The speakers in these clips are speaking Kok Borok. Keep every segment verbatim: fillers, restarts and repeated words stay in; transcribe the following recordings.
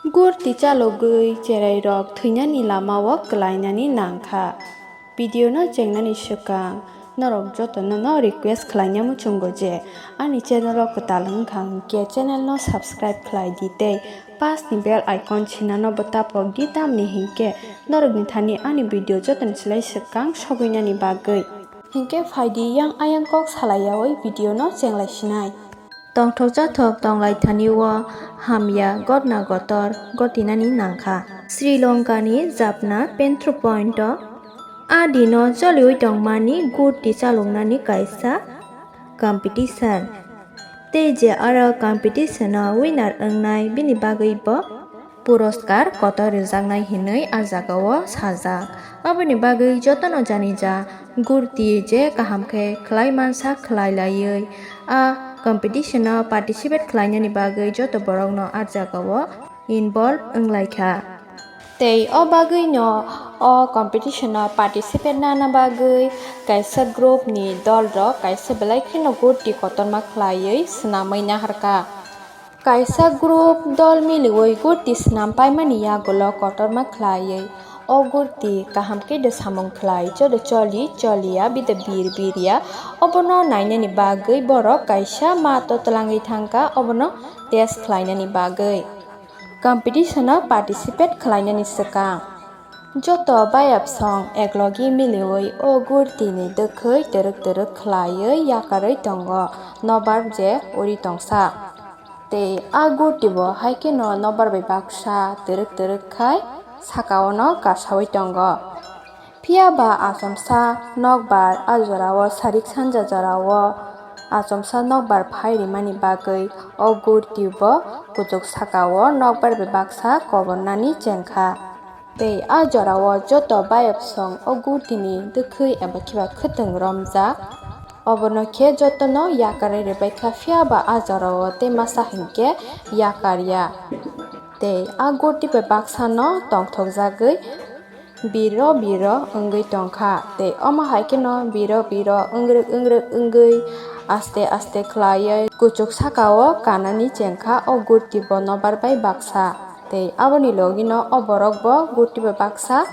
Gurti chalogwi cherairok thwinani lamao kwlainani nangkha. Video no chengnani swkang norok jotono no request khlaina muchungo je ani channel o kwtal wngkha hinkhe channel no subscribe khlai di tei pas ni bell icon sinano bo tapok di tamni hinkhe norokni thani ani video jotoni slai swkang sogwinani bagwi. Hinkhe phaidi yang ayang kok salaiyaui video no chenglai sinai. Tongthok chathok tonglai thani o hamya gotna gotor gotinani nangkha. Sri Lanka ni Jaffna Pantry Point o a dino choliui tongmani gurti chaloknani kaisa competition. Tei je aro competition o winner wngnai bini bagwi bo puraskar kotor rwjaknai hinwi a jagao sajak. Aboni bagwi jotono janija gurti je kaham khe khlai mansa khlai laiwi a competition o participate khlainani bagwi joto borokno a jagao involve wnglaikha. Tei o bagwino o competition o participate nana bagwi kaisa group ni dol rok kaisa belai kheno gurti kotorma khlaiwi swnamwi naharkha. Kaisa group dol miliui gurti swnam paimani yagulo kotorma khlaiwi o gurti kaham khe de samung khlai, chodo choli choliya bide bir birya, obono nainani bagwi borok kaisa mato twlangwi thangkha obono test khlainani bagwi. Competition o participate khlainani swkang. Joto bayapsong eklogi miliui o gurtini dwkhwi twrwk twrwk khlaiwi yakarwi tongo, nobar je uri tongsa. Tei a gurtibo hai kheno nobar bai baksa twrwk twrwk khai sakaono kasaui tongo. Phiya ba achomsa nokbar a jorao sarik sanja jorao achomsa nokbar phai rimani bagwi o gurtibo kuchuk sakao nokbar bai baksa kobornani chengkha. Tei a jorao joto bayapsong o gurtini dwkhwi eba khiba khwtwng romjak. Obono khe jotono yakarwi rwbaikha, phiya ba a jorao tei masa hinkhe yakarya. Tei a gurti bai baksano tongthokjagwi biro biro wngwi tongkha. Tei omo hai kheno biro biro wngrwk wngrwk wngwi aste aste khlaiwi kuchuk sakao kanani chengkha o gurti bo nobar bai baksa. Tei aboni logino o borok bo gurti bai baksa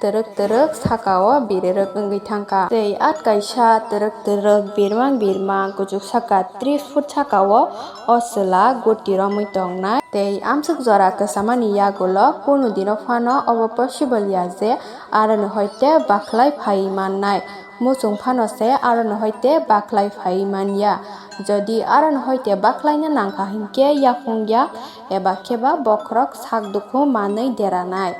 twrwk twrwk sakao birwrwk wngwi thangkha. Tei at kaisa twrwk twrwk birmang birmang kuchuk saka tris foot sakao o chwla gurti romwi tongnai. Tei amswk jora kwchamani yagulo kunu dino phano obo possible ya je aroni hoite bakhlai phaiwi mannai. Muchung phano se aroni hoite bakhlai phaiwi manya. Jodi aroni hoite bakhlaina nangkha hinkhe yaphung yak eba kheba bokhorok sak dukhu manwi deranai.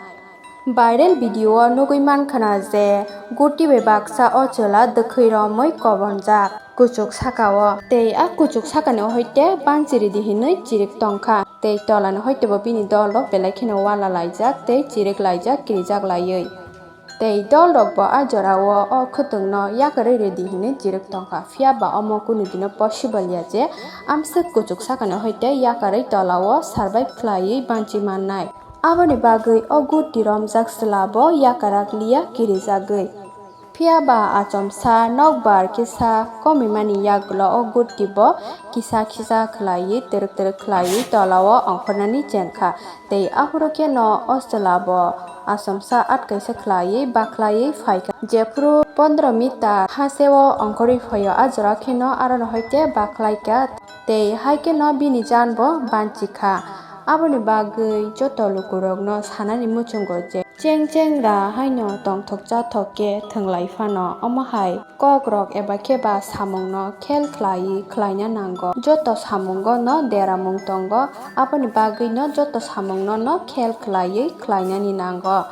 Viral video o nugwi mankha na je gurti bai baksa o chwla dwkhwi romwi kobonjak kuchuk sakao. Tei a kuchuk sakani hoite banchi ridi hinwi chirik tongkha. Tei tolani hoite bo bini dol rok belai kheno wala laijak tei chirik laijak kirijak laiwi. Tei dol rok bo a jorao o khwtwng no yakarwi ridi hinwi chirik tongkha. Phiya ba omo kunu dino possible ya je amswk kuchuk sakani hoite yakarwi tolao survive khlaiwi banchi mannai. Aboni bagwi o gurti romjak chwla bo yakarak liya kirijagwi. Phiya ba achomsa nokbar kisa komimani yagulo o gurti bo kisa kisa khlaiwi twrwk twrwk khlaiwi tolao ongkhornani chengkha. Tei aphuru kheno o chwla bo achomsa at kaisa khlaiwi bakhlaiwi phaikha. Jephuru pondro meter hacheo ongkhorwi phaio, a jora kheno arono hoite bakhlaikha. Tei hai kheno bini jaan bo banchikha. Aboni bagwi joto lukurokno sanani muchungo je cheng cheng ra haino tongthok chathok khe thwnglai phano, omo hai kokrok eba khe ba samungno khel khlaiwi khlaina nango. Joto samungo no deramung tongo, aboni bagwi no joto samungno no khel khlaiwi khlainani nango.